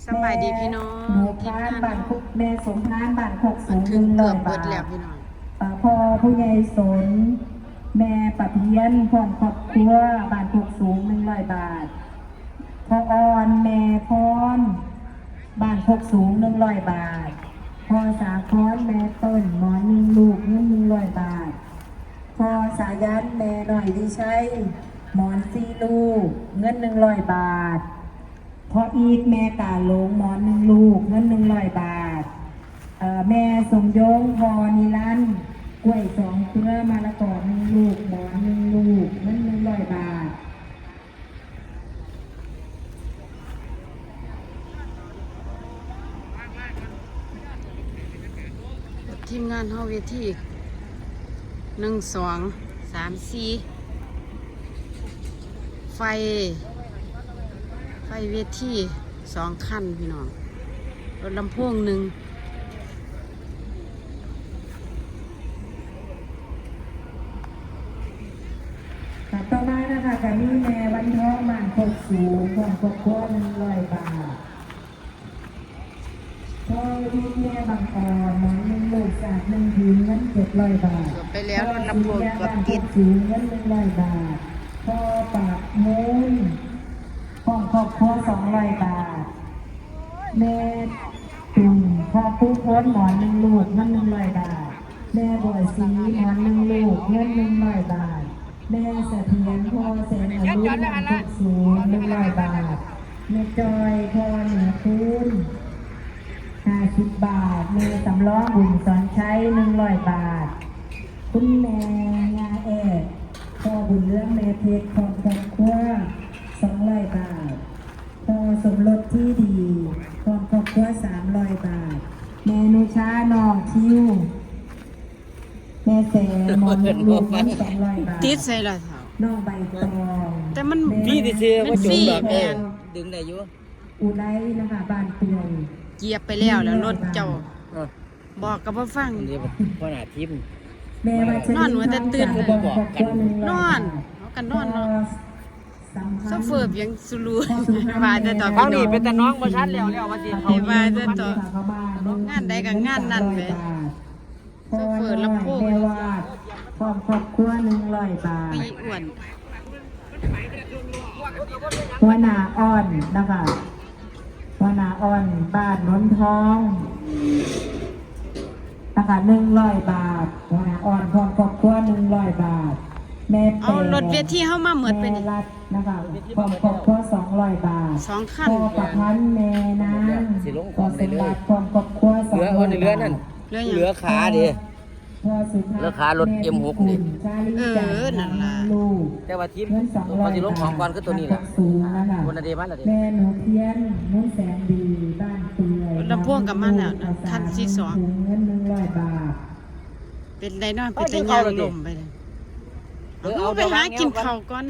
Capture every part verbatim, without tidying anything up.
สำบายดีพี่น้อง หมู่บ้านบ้านโคก แม่สมพานบ้านโคกสูง ถึงเกือบเบิดแล้วพี่น้อง เอ่อ พ่อผู้ใหญ่สน แม่ประเพียนพร้อมครอบครัวบ้านโคกสูง หนึ่งร้อยบาท พ่ออ่อนแม่พร บ้านโคกสูง หนึ่งร้อยบาท พ่อสาครแม่เปิ้ล หมอนหนึ่งลูก เงิน หนึ่งร้อยบาท พ่อสายันแม่น้อยวิชัย หมอนสี่ลูก เงิน หนึ่งร้อยบาท พ่ออีทแม่กาหลง หมอนหนึ่งลูก เงิน หนึ่งร้อยบาท เอ่อ แม่สมยง พ่อนิรันดร์ กล้วยสองเครือ มะละกอหนึ่งลูก หมอนหนึ่งลูก เงิน หนึ่งร้อยบาท ทีมงานเฮาเวที หนึ่ง สอง สาม สี่ ไฟ ไฟเวที สอง คันพี่น้อง รถลำโพง หนึ่ง ค่ะ ต่อมานะคะ ก็มีแม่วันทอง บ้านโคกสูง พร้อมครอบครัว หนึ่งร้อยบาท พ่อวิทย์แม่บังออน หมอนหนึ่งลูก สากหนึ่งผืน เงิน เจ็ดร้อยบาท เกือบไปแล้ว รถลำโพงเกือบติด พ่อสุริยะ บ้านโคกสูง เงิน หนึ่งร้อยบาท พ่อประมูล พร้อมครอบครัว สองร้อยบาท แม่ตุ่ม พ่อผู้พ้น หมอนหนึ่งลูก เงิน หนึ่งร้อยบาท แม่บัวสี หมอนหนึ่งลูก เงิน หนึ่งร้อยบาท แม่เสถียร พ่อแสงอรุณ บ้านโคกสูง หนึ่งร้อยบาท แม่จอย พ่อเหนือคูณ ห้าสิบบาท แม่สำรอง บุญสอนชัย หนึ่งร้อยบาท คุณแม่ยาแอด พ่อบุญเรือง แม่เพชร พร้อมครอบครัว สองร้อยบาท พ่อสมรสที่ดี พร้อมครอบครัว สามร้อยบาท แม่นุชา น้องทิว แม่แสง หมอนหนึ่งลูก เงิน สองร้อยบาท ติดใส่ละเถาะ น้องใบตอง แต่มัน แม่ มีแต่เสื้อ มัน ว่าจุ่ม ฟรี ดอก แม่น เออ ดึงได้อยู่ อุไรนะคะ บ้านเปื่อย เหยียบไปแล้ว แล้วรถเจ้า เออ บอกก็บ่ฟัง อันนี้พ่อหน้าทีม แม่วัชรินทร์ นอนหัวแต่ตื่น ทองจันทร์ บอกกัน ครอบครัว หนึ่งร้อยบาท นอน เขาก็นอนเนาะ พ่อสำคัญ โซเฟอร์เพียงสุรู พ่อสุพรรณ ว่าแต่ต่อ แม่ ฟังนี่เป็นตาน้องบ่ชัดแล้ว แล้วว่าสิเขา ว่าแต่ต่อ งานใดก็งานนั้นเลย พ่อน้อยแม่วาด พร้อมครอบครัว หนึ่งร้อยบาท ไม่อ้วน หัวหน้าอ่อนนะคะ หัวหน้าอ่อน บ้านโนนทองนะคะ หนึ่งร้อยบาท หัวหน้าอ่อน พร้อมครอบครัว หนึ่งร้อยบาท แม่แปด เอารถเวทีเฮามาหมดไปนี่ แม่รัดนะคะ พร้อมครอบครัว สองร้อยบาท สองคัน พ่อประพันธ์ แม่นาง สิลงของ พ่อสมบัติ พร้อมครอบครัว เหลือ สองร้อย เหลือนั่น บาท เหลือหยัง เหลือขาเด้ พ่อสุภาพ เหลือขารถ เอ็มหก นี่ แม่พิกุล เออ นั่นล่ะ ลูก แต่ว่าทีม เงิน สองร้อย เขาสิลงของก่อนคือตัวนี้ล่ะ บาท สูงนะคะ คนละเดมาละเด้ แม่หนูเพี้ยน มุ้นแสงดี บ้านเปื่อย ลำโพงกลับมาแล้วนะ คันที่สอง ถุงเงิน หนึ่งร้อยบาท เป็นไดเนาะ เป็นตาย่างลมไปเลย เออ เอา เอาไปหากินข้าวก่อน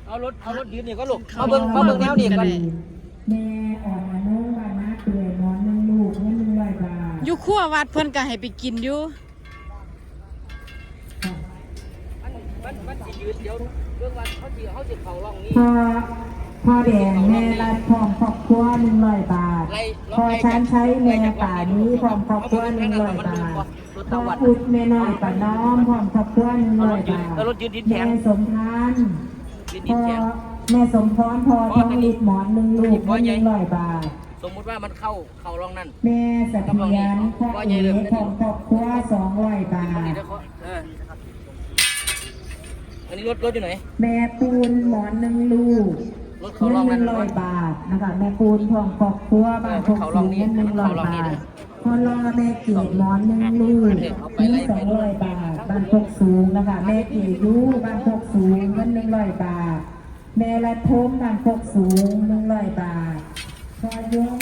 เอารถ เอารถยืนนี่ก็ลูก เอาเบิ่ง เอาเบิ่งแนวนี่ก่อน แม่อ่อนอนุบ้านนาเปื่อย หมอนหนึ่งลูก เงิน หนึ่งร้อยบาท อยู่ครัววัดเพิ่นก็ให้ไปกินอยู่ มัน มันสิยืน เดี๋ยวเบิ่งว่าเขาสิ เขาสิเข้าร่องนี้ พ่อ พ่อแดง แม่รัด พร้อมครอบครัว หนึ่งร้อยบาท ไล่ พ่อชาญชัย แม่ป่านี้ พร้อมครอบครัว หนึ่งร้อยบาท พ่อพุทธ แม่น้อยป้าน้อม พร้อมครอบครัว หนึ่งร้อยบาท เอารถยืน เอารถยืนดินแข็ง แม่สมพาน พ่อ แม่สมพร พ่อทองฤทธิ์ หมอนหนึ่งลูก เงิน หนึ่งร้อยบาท สมมุติว่ามันเข้า เข้าร่องนั่น แม่เสถียร พ่อเอ๋ พร้อมครอบครัว สองร้อยบาท เออ อันนี้รถ รถอยู่ไหน แม่ปูน หมอนหนึ่งลูก รถเข้าร่องนั่น เงิน หนึ่งร้อยบาทนะคะ แม่ปูน พร้อมครอบครัว บ้านโคกสูง เงิน หนึ่งร้อยบาท พ่อรอแม่เกด หมอนหนึ่งลูก เงิน สองร้อยบาท บ้านโคกสูงนะคะ แม่เกดอยู่บ้านโคกสูง เงิน หนึ่งร้อยบาท แม่ละทม บ้านโคกสูง หนึ่งร้อยบาท พ่อยง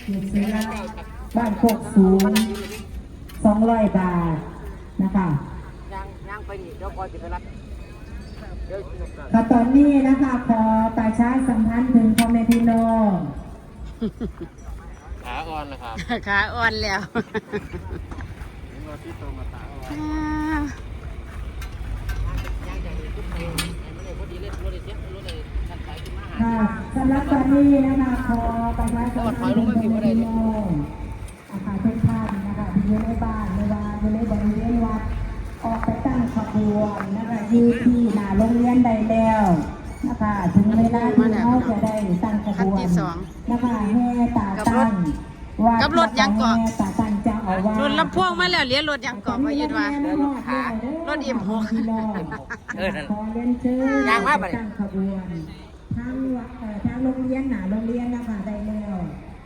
เกษรัตน์ บ้านโคกสูง สองร้อยบาทนะคะ ย่าง ย่างไปนี่ เดี๋ยวก่อนสิไปรับ เดี๋ยว ค่ะ ตอนนี้นะคะ ขอประชาสัมพันธ์ถึงพ่อแม่พี่น้อง ขาอ่อนนะครับ ขาอ่อนแล้ว อ่า ค่ะ สำหรับตอนนี้นะคะ ขอประชาสัมพันธ์ถึงพ่อแม่พี่น้องนะคะ ทุกท่านนะคะ ที่อยู่ในบ้านหรือว่าอยู่ในบริเวณวัด ออกไปตั้งขบวนนะคะ อยู่ที่หน้าโรงเรียนได้แล้วนะคะ ถึงเวลาที่เขาจะได้ตั้งขบวนนะคะ แห่ตาตั้งวัด กับรถหยังเกาะ แล้วก็แห่ตาตั้งเจ้าอาวาส รถลำโพงมาแล้ว เหลือรถหยังเกาะ บ่อิดว่า รถเอ็มหก พี่น้อง เออ นั่น ขอเรียนเชิญ ย่างมาบัดนี้ ตั้งขบวน ทางวัด เอ่อ ทางโรงเรียน หน้าโรงเรียนนะคะ ได้แล้ว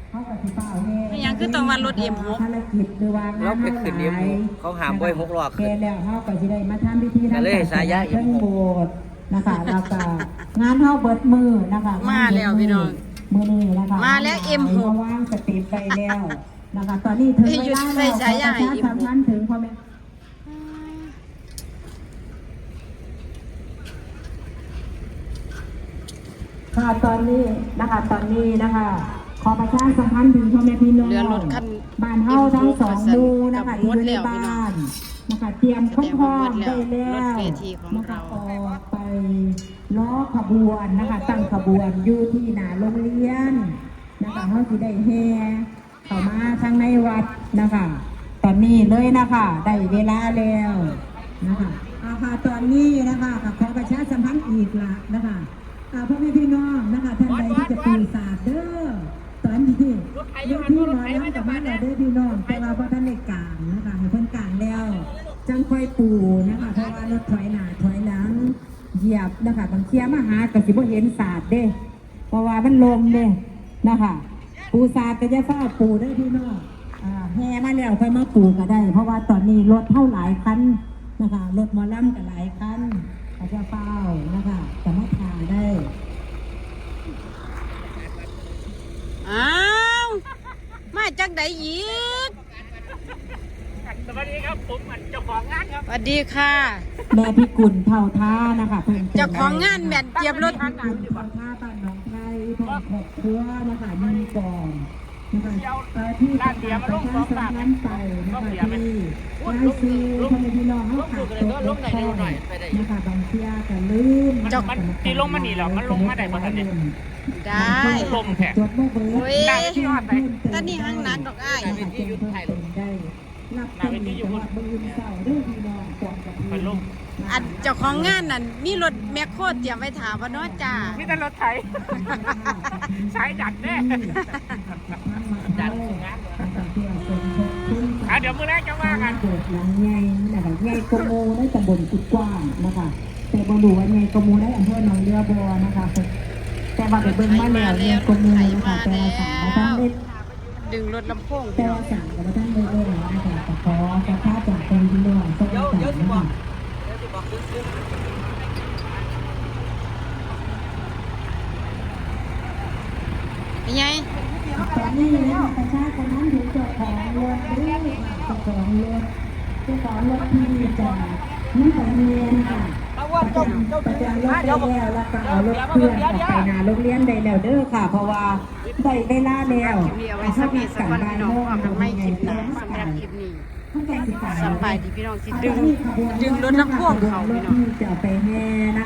เขาก็สิฟ้าวแห่ ไม่ยังคือต้องว่ารถเอ็มหก ภารกิจหรือว่างาน เราไปขึ้นเอ็มหก เขาห้ามบ่ให้หกล้อขึ้น แห่แล้วเขาก็สิได้มาทำพิธี ก็เลยฉายา เอ็มหก เทิงโบสถ์นะคะ แล้วก็งานเฮาเบิดมื้อนะคะ มาแล้วพี่น้อง มื้อนี้นะคะ มาแล้ว เอ็มหก มาวางสเต็ปไปแล้วนะคะ ตอนนี้ถึงเวลาแล้ว เอ้ย หยุดใส่ฉายา ขอประชาสัมพันธ์ถึงพ่อแม่ ค่ะ ตอนนี้นะคะ ตอนนี้นะคะ ขอประชาสัมพันธ์ถึงพ่อแม่พี่น้อง เหลือรถคัน บ้านเฮาทั้งสองหมู่นะคะ ที่อยู่ในบ้านนะคะ เตรียมความพร้อมได้แล้วนะคะ ออกไปล้อขบวนนะคะ ตั้งขบวนอยู่ที่หน้าโรงเรียนนะคะ เฮาสิได้แห่ เข้ามาทางในวัดนะคะ ตอนนี้เลยนะคะ ได้เวลาแล้วนะคะ เอาค่ะ ตอนนี้นะคะ ก็ขอประชาสัมพันธ์อีกละนะคะ อ่า พ่อแม่พี่น้องนะคะ ท่านใดที่จะปูสาดเด้อ ตอนนี้เวทีหมอลำกับมาแล้วเด้อพี่น้อง แต่ว่าบ่ทันได้กางนะคะ ให้เพิ่นกางแล้ว จังค่อยปูนะคะ เพราะว่ารถถอยหน้าถอยหลัง เหยียบนะคะ บางเที่ยมาหาก็สิบ่เห็นสาดเด้ เพราะว่ามันลมเด้นะคะ ปูสาดก็อย่าฟ้าวปูเด้อพี่น้อง อ่า แห่มาแล้วค่อยมาปูก็ได้ เพราะว่าตอนนี้รถเฮาหลายคันนะคะ รถหมอลำก็หลายคัน ก็อย่าฟ้าวนะคะ ก็มาถ่าได้ อ้าว มาจังใด๋อีก สวัสดีครับ ผมอันเจ้าของงานครับ สวัสดีค่ะ แม่พิกุลเผ่าท่านะคะ เพิ่มเติม เจ้าของงานแม่นเจี๊ยบรถ แม่พิกุลเผ่าท่า บ้านหนองไพร พร้อมครอบครัวนะคะ มีกองนะคะ เอ่อ ที่ประชาสัมพันธ์ไปนะคะ ที่รายชื่อพ่อแม่พี่น้องเฮาขาดตกบกพร่องนะคะ บางเทื่อก็ลืมนะคะ มันสิลงมานี่แล้ว มันลงมาได้บ่ทันเด้ ได้ ลมแท้ จดบ่เบิด โอ้ย ตอนนี้หางหนักดอกอ้าย นะคะ แจ้งเพิ่มเติมได้ รับชมอยู่จังหวัดบึงสาวเด้อพี่น้อง กองกระถิ่น อันเจ้าของงานนั่นมีรถแมคโครเตรียมไว้ถ่าบ่เนาะจ้า มีแต่รถไถ สายดันแน่ ดัน อ่ะ เดี๋ยวมื้อแรกจะว่ากัน โบสถ์หลังใหญ่นะคะ ใหญ่กว่าหมู่ในตำบลกุดกว้างนะคะ แต่บ่รู้ว่าใหญ่กว่าหมู่ในอำเภอหนองเรือบ่นะคะ แต่ว่าไปเบิ่งมาแล้วใหญ่กว่าหมู่นะคะ แต่ว่าสร้างบ่ทันเสร็จ ดึงรถลำโพง แต่ว่าสร้างก็บ่ทันเสร็จเลยนะคะ ก็ขอศรัทธาจากคนพี่น้องช่วยกันนะคะ เป็นไง ตอนนี้นะคะ ประชาสัมพันธ์ถึงเจ้าของรถเด้อค่ะ เจ้าของรถ เจ้าของรถที่จะนำไปเรียนค่ะ ประจำ ประจำรถได้แล้ว แล้วก็เอารถเคลื่อนออกไปหน้าโรงเรียนได้แล้วเด้อค่ะ เพราะว่าได้เวลาแล้ว คลิปนี้เอาไว้ส่ำนี้สักก่อนพี่น้อง พบกันใหม่คลิปหน้า สำหรับคลิปนี้ สำบายดีพี่น้อง สิดึง ดึงรถลำโพงเขาพี่น้อง ที่จะไปแห่นะคะ